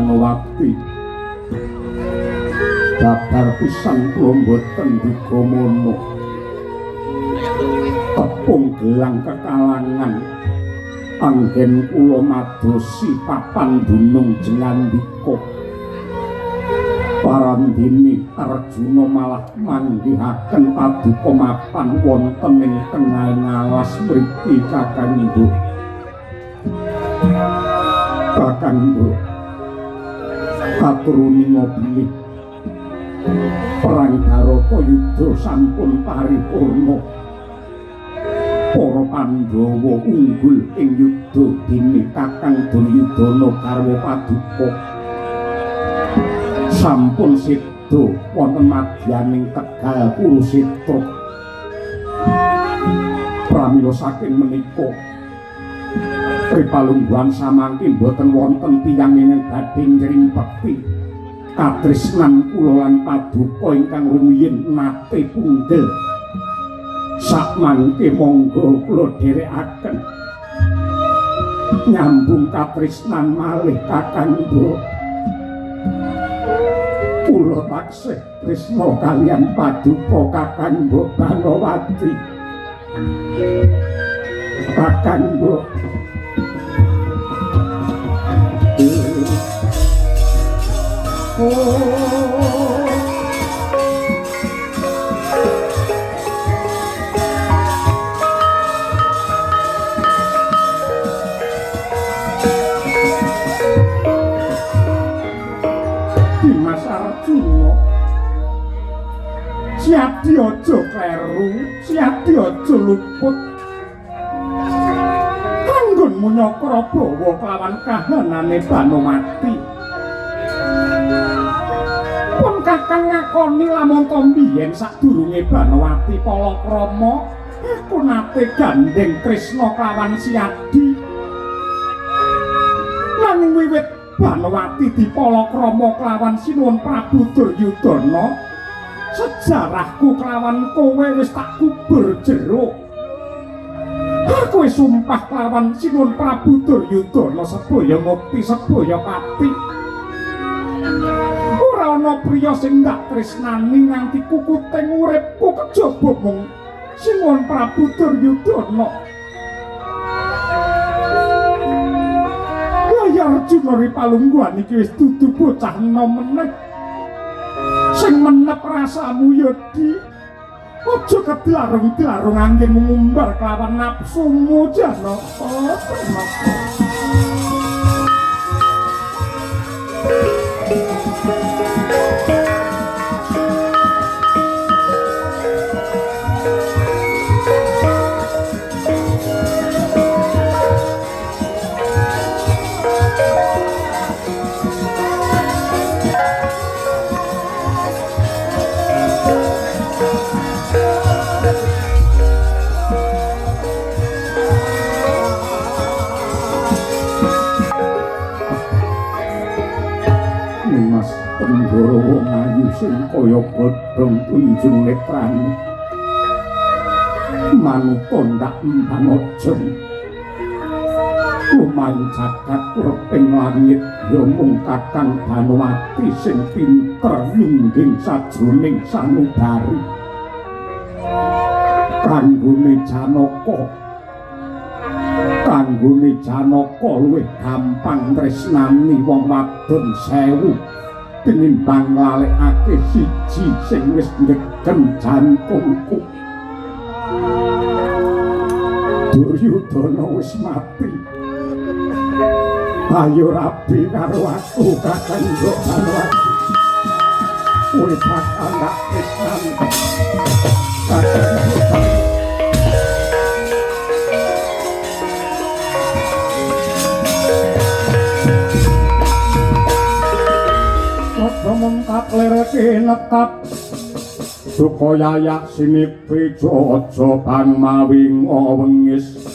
Banowati. Babar pisan kula mboten duga mono. Tepung gelang kekalangan anggen kula madosi papan dunung Jengandika. Parandene Arjuna malah manggihaken paduka mapan wonten ing tengahing alas mriki Kakang Ibu. Kakang Ibu, katur uninga bilih perang Baratayuda sampun paripurna. Para Pandhawa unggul ing yuda dene Kakang Duryudana garwa paduka sampun seda wonten madyaning Tegal Kurusetra. Pramila saking menika pripalungguhan samangke mboten wonten tiyang ingkang badhe nyrimpekti katresnan kula lan paduka ingkang rumiyin nate punggel. Sakmangke monggo kula dherekaken nyambung katresnan malih Kakang Mbok. Kula taksih tresna kaliyan paduka Kakang Mbok Banowati. Kakang Mbok. Oh. Dimas Arjuna, Siadi aja kleru, Siadi aja luput. Anggonmu nyakra bawa kelawan kahanane Banowati. Pun Kakang ngakoni lamun to mbiyen sadurunge Banowati palakrama, aku nate gandeng tresna kelawan Siadi. Nanging wiwit Banowati dipalakrama kelawan Sinuwun Prabu Duryudana, sejarahku kelawan kowe wis tak kubur jero. Aku wis sumpah kelawan Sinuwun Prabu Duryudana sebaya mukti sebaya pati. Ora ana priya sing ndak tresnani nganti kukuting uripku kejaba mung Sinuwun Prabu Duryudana. Kaya Arjuna ripalungguhan iki wis dudu bocah enom meneh. Sing menep rasamu ya, Di. Aja kedlarung-dlarung anggenmu ngumbar kelawan nafsumu, Janaka. Janaka. Mas Tenggara wong ayu sing kaya godhong tunjung netrane. Manuta ndak empan ajeng. Lumayu jagat urping langit ya mung Kakang Banowati sing pinter nyungging sajroning sanubari. Kanggone Janaka, kanggone Janaka luwih gampang tresnani wong wadon 1000 tinimbang nglalekake siji sing wis ngegem jantungku. Duryudana wis mati. Ayo rabi karo aku Kakang Mbok Banowati. Kowe bakal ndak tresnani Kakang Mbok Banowati. Mung katlirke netap duka yayak sinipi aja bang mawi ngawengis.